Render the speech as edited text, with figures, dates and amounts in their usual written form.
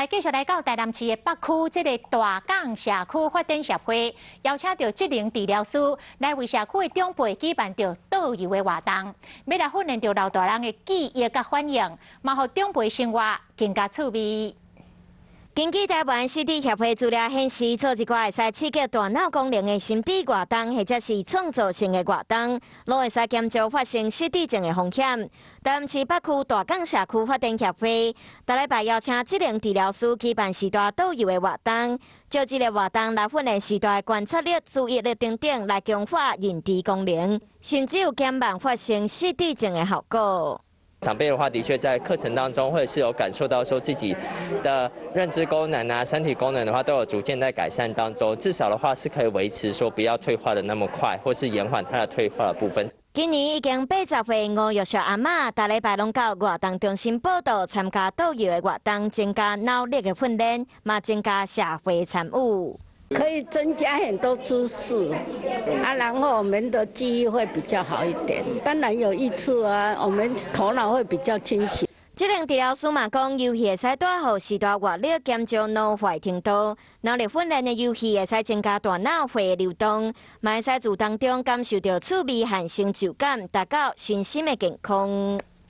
來繼續來到台南市的北區，這个大港社區發展協會邀請著職能治療師來為社區的長輩舉辦著桌遊的活動，欲來訓練著老大人的記憶佮反應，嘛予長輩生活更加趣味。根據台灣失智協會資料顯示，做一寡會使刺激大腦功能的心智活動，或者是創造性的活動，攏會使減少發生失智症的風險。台南市北區大港社區發展協會，逐禮拜邀請職能治療師舉辦序大桌遊的活動，藉這个活動來訓練序大的觀察力、注意力等等，來強化認知功能，甚至有減慢發生失智症的效果。長輩的話，的確在課程當中，會是有感受到說自己的認知功能啊、身體功能的話，都有逐漸在改善當中。至少的話，是可以維持說不要退化的那麼快，或是延緩它的退化的部分。今年已經80歲吳玉秀阿嬤，逐禮拜攏到活動中心報到，參加桌遊的活動，增加腦力的訓練，嘛增加社會參與。可以增加很多知識啊，然後我們的記憶會比較好一點。當然有益處啊，我們頭腦會比較清醒。職能治療師嘛講，遊戲會使帶予序大活力，減少腦壞程度。腦力訓練的遊戲會使增加大腦血液流動，嘛會使自當中感受著趣味和成就感，達到身心的健康。